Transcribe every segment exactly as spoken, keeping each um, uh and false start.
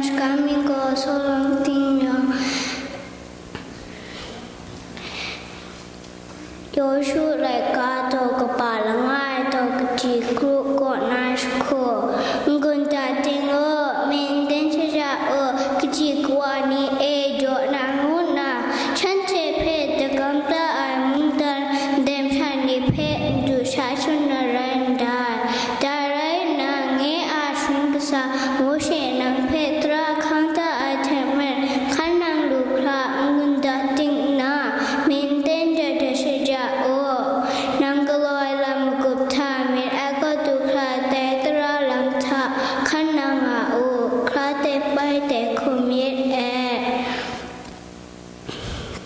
Shakam mi gaw sawlang ting yang, Yawshu laika daw kaba langai daw kaji kru kaw na jahku, n-gun dat ting u, myi n ten shaja u, kaji kawa ni e daw na ngu nna, shanhte hpe dagam da ai mungdan dem sha ni hpe n du sha shun na rai ndai. Dai rai nna, nye a sharin kasa Mawshe nang hpe tara hkang da ai hte maren, hkan nang lu hkra n-gun dat ting nna, myi n ten dat dat shaja u. Nang galaw ai lam magup hta myit ai kaw du hkra, dai tara lam hta hkan nang nga u, hkra tep pai dai hku myit e.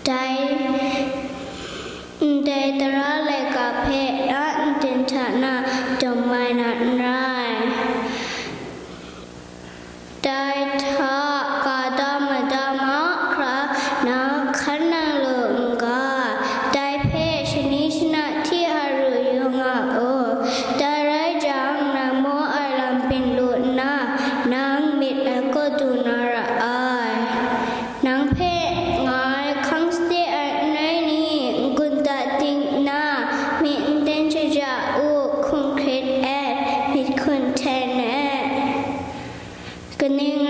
Dai, ndai tara laika hpe na nten hta na dum mai na n rai. Dai hta ga da mada mahkra na hkan nang lu n ga, dai hpe shani shana hti a ru yu nga u. Dai rai jang, nang maw ai lam byin lu nna, nang myit ai kaw du na ra ai. Nang hpe nga ai hkang sade ai n rai ni, n-gun dat ting nna, myi n ten shaja u, hkum hkrit e, myit hkun hten e. Kaning